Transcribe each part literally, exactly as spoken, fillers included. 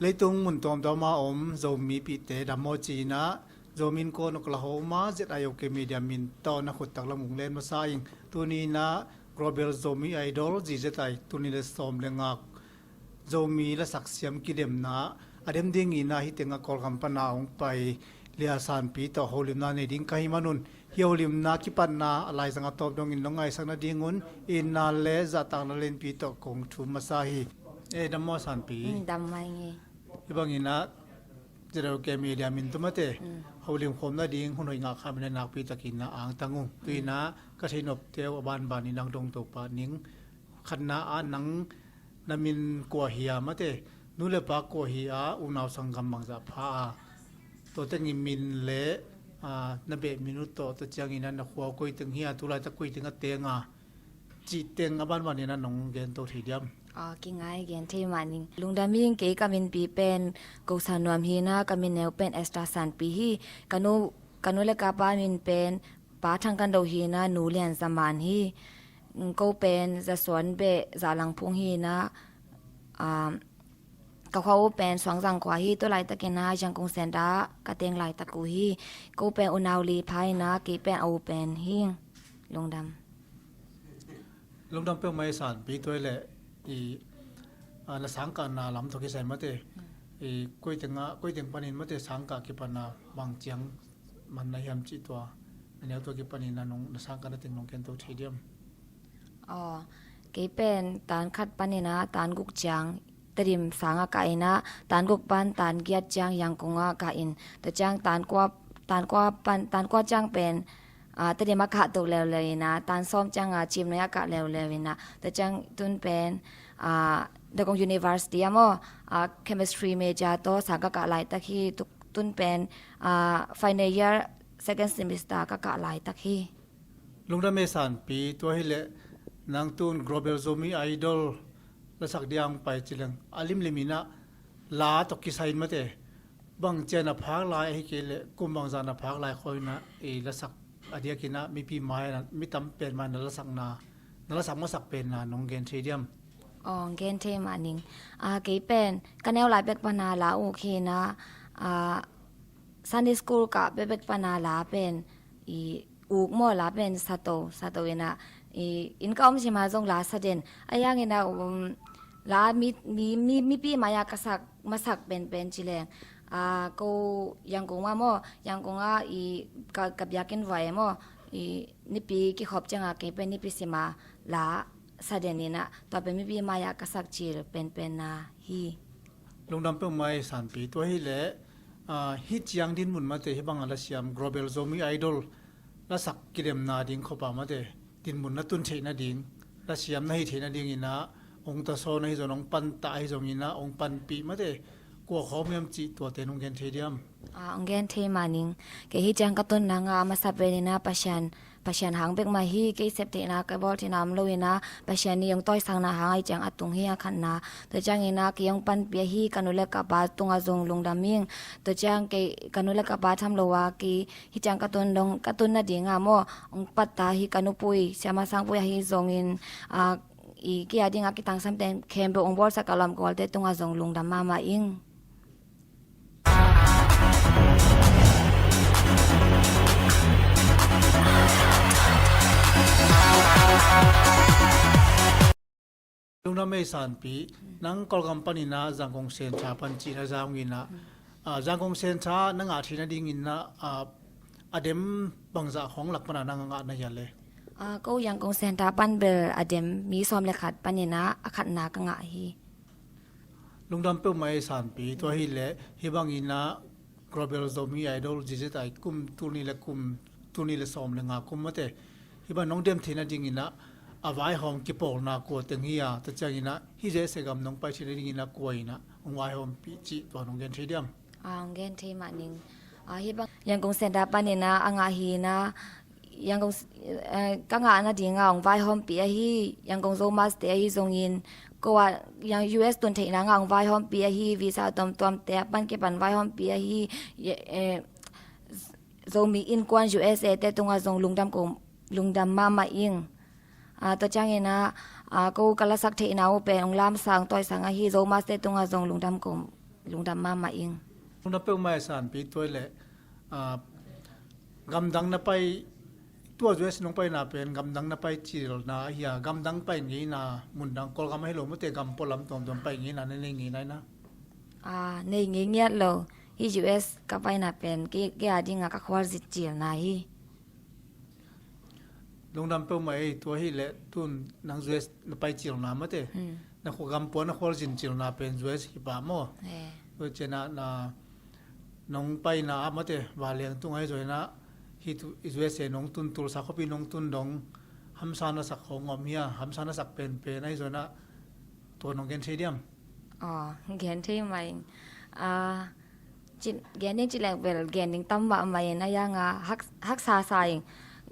Leitung mun tuamtuam a om Zomipihte dam maw ci-in ah, Zomi Innkuan Oklahoma Z I O K Media min tawh na khut taklam ung len masa ing. Tuni in ah Global Zomi Idol Z Z I tuni le sawm le nga Zomi lasak siam kidemna a dem dingin ah hih tengah Kawlgam pan a hong pai Lia Sanpi tawh holimna nei ding ka hih manun, hih holimna kipatna a laizang a tawp dongin nong ngaihsak nadingun itna le zahtakna lenpi tawh kong thum masa hi. Eh, dam maw Sanpi? Mm, dam mai nge. Hih bangin ah Z I O K Media min tawh mate, mm, holim khawm nading hun hoih ngah kha min a nakpi takin ah angtang ung. Tu-in ah ka theihnopte uh a banbanin nang dong to pah ning. Khatna ah nang na min kua hi a mate, nu le pa kua hi a, unau sanggam bangzah pha a, tua tengin min le, ah, na beh min uh tawh, tua ciangin ah na khua koi teng hi a, tu laitak koi teng a teng a, cih teng a banbanin ah nong gen to thei diam? Ah, kingai gen thei mah ning. Lungdam ing. Kei ka minpi pen Ko San Nuam hi in ah, ka min neu pen Esther Sanpi hi. Ka nu, ka nu le ka pa min pen Pa Thang Kan Do hi in ah, Nu Lian Za Man hi. Ko pen Za Suan Beh, Za Lang Phung hi in ah, ah, ka khua uh pen Suangzang khua hi. Tua laitakin ah Yangon Center ka teng laitak uh hi. Ko pen unau li pha in ah, kei pen a u pen hi. Lungdam. Lungdam peuhmah e Sanpi. Tua hi leh i, ah, na sangkahna lam tawh kisai mate, i, koi teng ah, koi teng panin mate sangkah kipatna bang ciang man na hiam cih tua, na neu tua kipanin ah nong, na sangkahna teng nong gen to thei diam? Aw, kei pen tan khat panin ah tan guk ciang Tedim sang ah kah in ah, tan guk pan tan giat ciang Yangon ah kah in, tua ciang tan kua, tan kua pan, tan kua ciang pen, ah, Tedim ah kah to leuleu in ah, tan sawm ciang ah Chiang Mai ah kah leuleu in ah, tua ciang tun pen, ah, Dagon University ah maw, ah, chemistry major tawh sang ka kah laitak hi. Tu, tun pen, ah, final year second semester ka kah laitak hi. Lungdam e Sanpi. Tua hi leh nang tun Global Zomi Idol lasak ding a hong pai ci leng, a limlim in ah la tawh kisai in mate, bang ciang na phak lai, ahih kei leh kum bangzah na phak lai khawng in ah, i, lasak a diakin ah mipi mai-ah, mi tam pen mai-ah na lasakna, na lasak masak penna nong gen thei diam? Aw, gen thei mah ning. Ah, kei pen ka neu lai pek pan ah la uk hi in ah, ah, Sunday school kah pek pek pan ah la pen i uk maw, la pen sato, sato in ah, i, inn ka om sim a zong la sa den. Ahi hangin ah, um, la mi, mi, mi, mipi mai-ah ka sak masak penpen ci leng, ah, ko Yangon ah maw, Yangon ah i, ka, ka biakinn vai maw, i, nipi kikhop ciang ah kei pen nipi sim a la sa den in ah, tua pen mipi mai-ah ka sak cil penpenna hi. Lungdam peuhmah e Sanpi. Tua hi leh, ah, hih ciang dinmun mate, hih bang a lasiam Global Zomi Idol lasak kidemna ding khop ah mate, dinmun na tun theih nading, lasiam na hih theih nadingin ah, hong tasawn ahi zong, hong pantah ahi zongin ah, hong panpih mate, kua khawng hiam cih tuate nong gen thei diam? Ah, hong gen thei mah ning. Kei hih ciang ka tunna ngah a masa pen in ah Pasian, Pasian hang bek mah hi. Kei sep theihna, ka bawl theihna om lo in ah, Pasian ii hong tawisakna hang ahi ciang a tung hi a khatna. Tua ciangin ah kei hong panpih ahi, ka nu le ka pa tungah zong lungdam ing. Tua ciang kei, ka nu le ka pa tham lo a, kei hih ciang ka tun dong, ka tun nading ah maw, hong patta hi ka nupui, Siama Sangpui ahi zongin, ah, i, kei a dingah kitangsam teng khempeuh hong bawlsak a lawm Kawlte tungah zong lungdam mahmah ing. Lungdam e Sanpi, nang Kawlgam panin ah Yangon Center pan cih na za ung in ah, ah, Yangon Center na ngah theih nadingin ah, ah, a dem bangzah khawng lak pan ah nang a ngah na hia le? Ah, ko Yangon Center pan bel a dem mi sawm le khat panin ah a khatna ka ngah hi. Lungdam peuhmah e Sanpi. Tua hi leh hih bangin ah Global Zomi Idol Z Z I kum tul nih le kum, tul nih le sawm le nga kum mate, hih bang nong dem theih nadingin ah a vaihawm kipawlna kua teng hi a, tua ciangin ah hih Z Z I gam nong pai theih nadingin ah kua in ah hong vaihawmpih cih tua nong gen thei diam? Ah, hong gen thei mah ning. Ah, hih bang Yangon Center panin ah a ngah hi in ah, Yangon, eh, ka ngah nadingah hong vaihawmpih ahi, Yangon Zomaste ahi zongin, ko ah, yang U S tun theihna ngah hong vaihawmpih ahi, visa tuamtuamte a pan kipan vaihawmpih ahi, ye, eh, Zomi Innkuan U S A te tungah zong lungdam ko, lungdam mahmah ing. Ah, tua ciangin ah, ah, ko ka lasak theihna uh pen hong lamsang tawisang ahi, Zomaste tungah zong lungdam ko Lungdam mahmah ing. Lungdam peuhmah e Sanpi. Tua hi leh, ah, gamdang na pai, tua U S nong paina pen gamdang na pai cilna ahi a, gamdang pai ngeina, mundang Kawlgam ahi lo mate, gam pualam tuamtuam pai ngeina na nei ngei nai na? Ah, nei ngei ngiat lo. Hih U S ka paina pen kei, kei a dinga ka khualzin cilna hi. Lungdam peuhmah ei. Tua hi leh tun nang U S na pai cilna mate, hmm, na khua gam pua na khualzin cilna pen U S hi pah maw? Eh. Tua cianah na nong paina ah mate, vanleng tung ahi zongin ah, hih tu, U S a nong tun, Tulsa khuapi nong tun dong hamsa na sak khong om hia? Hamsa na sak penpen ahi zongin ah tua nong gen thei diam? Aw, gen thei mah ing. Ah, ci, gen ding ci leng bel gen ding tam mahmah in, a yanga hak, haksa sa ing.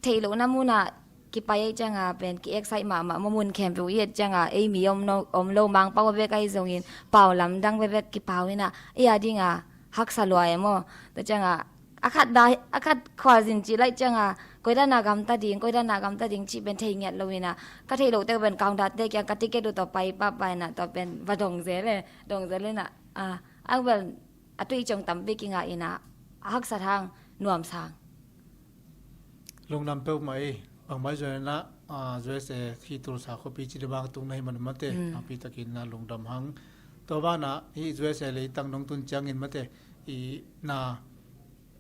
Theih lohna munah kipai ahih cianga pen ki-excite mahmah maw, mun khempeuh i et cianga ei mi om lo, om lo, Mangpau bekbek ahi zongin pau lamdang bekbek kipau inah, ei a dinga haksa lua e maw. Tua cianga a khat dah, a khat khualzin cih laih cianga koidan a gamta ding, koidan a gamta ding cih pen thei ngiat lo inah, ka theih loh tek pen countdown te kiang ka ticket uh tawh pai pahpah inah, tua pen va dong zel e, dong zel inah, ah, ang bel a tui ciang tampi kingah inah, a haksat hang nuam sang. Lungdam peuhmah ei. Bangmah zong inah, ah, U S a hih Tulsa khuapi ci ding bang tung na hi man mate, mm, tampi takin na lungdam hang. Tua banah hih U S a leitang nong tun ciangin mate, i na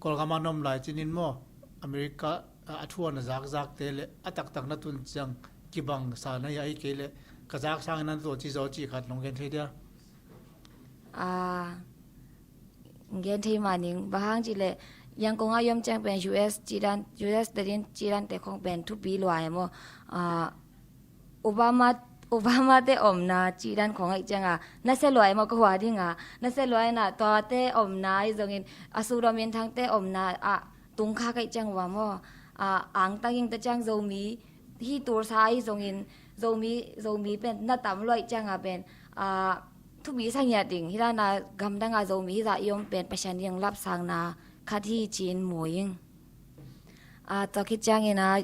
Kawlgam a na om lai cinin maw, America, ah, a thu a na zakzakte le a taktak na tun ciang kibangsa na hi a, ahih kei leh ka zak sangin na tuah ci zaw cih khat nong gen thei dia? Ah, gen thei mah ning, bang hang cih leh Yangon a i om ciang pen U S cih dan, U S te din cih dante khong pen thupi lua e maw. Ah, Obama, Obama te omna cih dan khong ahih cianga nasia lua e maw, ka hua dinga nasia lua inah, tuate omna ahi zongin, a suk dawh minthangte omna ah tungkhak ahih ciang uh a maw, ah, angtang ing. Tua ciang Zomi, hih Tulsa ahi zongin Zomi, Zomi pen na tam lua ahih cianga pen, ah, thupi sa ngiat ding. Hih dana gamdanga Zomi hih zah i om pen Pasian in hong lapsangna khat hi ci-in mu ing. Ah, tua khit ciangin ah,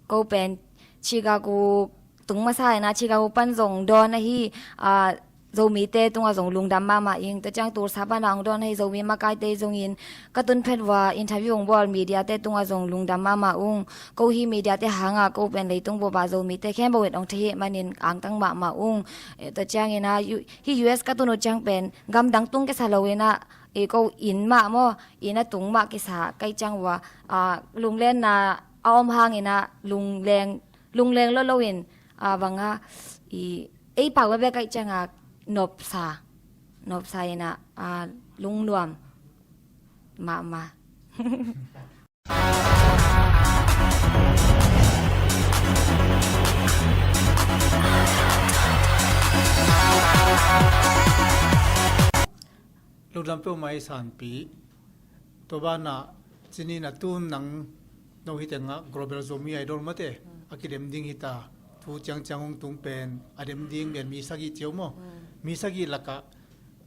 ko pen Chicago tung masa inah, Chicago pan zong dawn ahi, ah, Zomite tungah zong lungdam mahmah ing. Tua ciang Tulsa pana hong dawn ahi Zomi makaite zongin ka tun phet uh a interview hong bawl mediate tungah zong lungdam mahmah ung. Ko hih mediate hanga ko pen leitung bup a Zomite khempeuh in hong thei hih manin angtang mahmah ung. Eh, tua ciangin ah, U, hih U S ka tun uh ciang pen gamdang tung kisa lo inah, eh, ko inn mah maw, inn a tung mah kisa ka hih ciang uh a, ah, lunglenna a om hangin ah lungleng, lungleng lo loin, ah, banga, i, ei pau bekbek ahih cianga nopsa, nopsa inah, ah, lungnuam mahmah. Lungdam peuhmah ei Sanpi. Tua banah cinin a tun nang no hi tengah Global Zomi Idol mate, mm, a kidem ding hita. Tu ciangciang hong tung pen a dem ding pen mi sagih ci uh maw. Mm. Mi sagih lakah,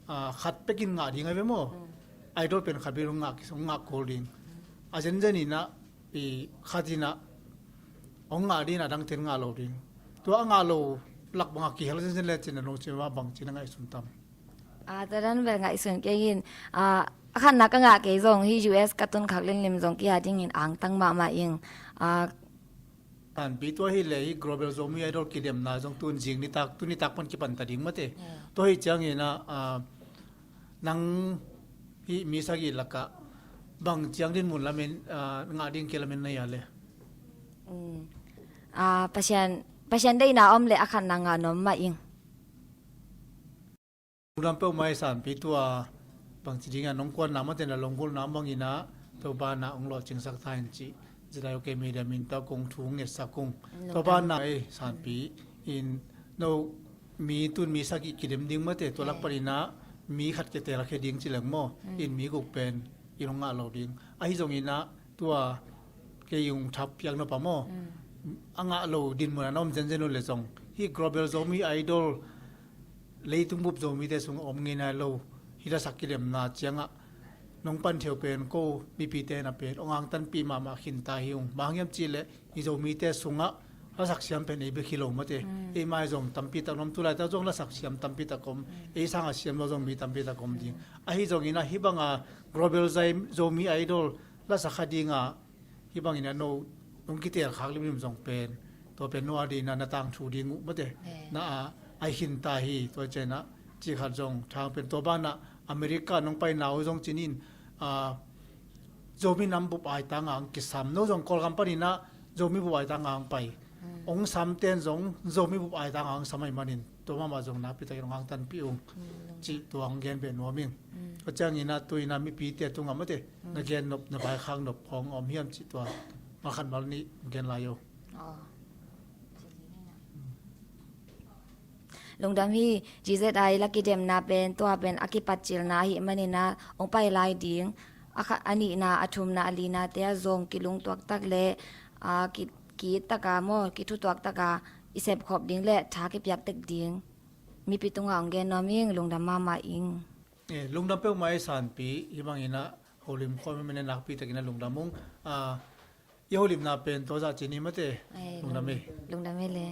ah, khat pekin ngah ding ahi ve maw. Mm. Idol pen khat pekin hong ngah, hong ngah kul ding. Mm. A zenzen inah, i khat inah hong ngah ding inah dangten ngah lo ding. Tua a ngah lo lak bangah kihel zenzen le cin a no cin mah bangci na ngaihsun tam? Ah, tua dan bel ngaihsun kei in, ah, a khatna ka ngah kei zong, hih U S ka tun khak limlim zong kei a dingin angtang mahmah ing. Ah, Sanpi, tua hi leh hih Global Zomi Idol kidemna zong tun zing nitak, tu nitak pan kipan ta ding mate. Yeah. Tua hi ciangin ah, ah, nang hih mi sagih lakah bang ciang dinmun lamen, ah, ngah ding kei lamen na hia le? Mm. Ah, Pasian, Pasian deihna om leh a khatna ngah nuam mah ing. Lungdam peuhmah ei Sanpi. Tua bangci dingah nong kuanna mate, na longgulhna mah bangin ah Topa na hong lawhcingsak ta in cih, Zedai Oke Media min tawh kong thu hong ngetsak ung. Lungdam. Topa na ei Sanpi in, no mi tun mi sagih kidem ding mate, tua lak panin ah mi khat kitel a khia ding ci leng maw, mm, in mi guk pen in hong ngah lo ding. Ahi zongin ah tua kei hong thap piak nop a maw, mm, a ngah lo dinmun a na om zenzen uh leh zong, hih Global Zomi Idol leitung bup Zomite sungah om ngei nai lo hih lasak kidemna ciangah nong pan theu pen ko mipite na pen hong angtanpih mahmah khinta hi ung. Bang hang hiam cih leh hih Zomite sungah lasak siam pen ei bek hi lo mate. Ei mai zong tampi tak om, tulai tak zong lasak siam tampi tak om, ei sanga siam lo zong mi tampi tak om ding. Ahi zongin ah hih banga Global Zai-, Zomi Idol lasak kha dinga hih bangin ah no nong kitel khak limlim zong pen, tua pen no a dina na tangthu ding uh mate. Na a, ai hin ta hi, tua ciang ah ci khat zong thang pen tua banah America nong pai nau zong cinin, a, Zomi nam bup ai tanga ang kisam, no zong Kawlgam panin ah Zomi bup ai tanga ang pai. Ong sam ten zong Zomi bup ai tanga ang sam ai manin tua mahmah zong nakpi takin ong angtanpih ung. Cih tua ang gen beh nuam ing. Tua ciangin ah tu-in ah mipite tungah mate na gen nop, na vaikhak nop khong om hiam cih tua malkhat malnih gen lai o. Lungdam hi. G Z I la kidemna pen tua pen a kipatcilna ahih manin ah ong pai lai ding. A kha, a nihna, a thumna, a lina te ah zong kilungtuak tak le, a, ki, ki taka maw, kithutuak taka i sepkhop ding le tha kipiak tek ding mipi tungah ong gen nuam ing. Lungdam mahmah ing. Eh, lungdam peuhmah ei Sanpi, hih bangin ah holim khawm mene nakpi takin ah lungdam ung. A, i holimna pen tua zah cinin mate. Lungdam ei. Lungdam ei le.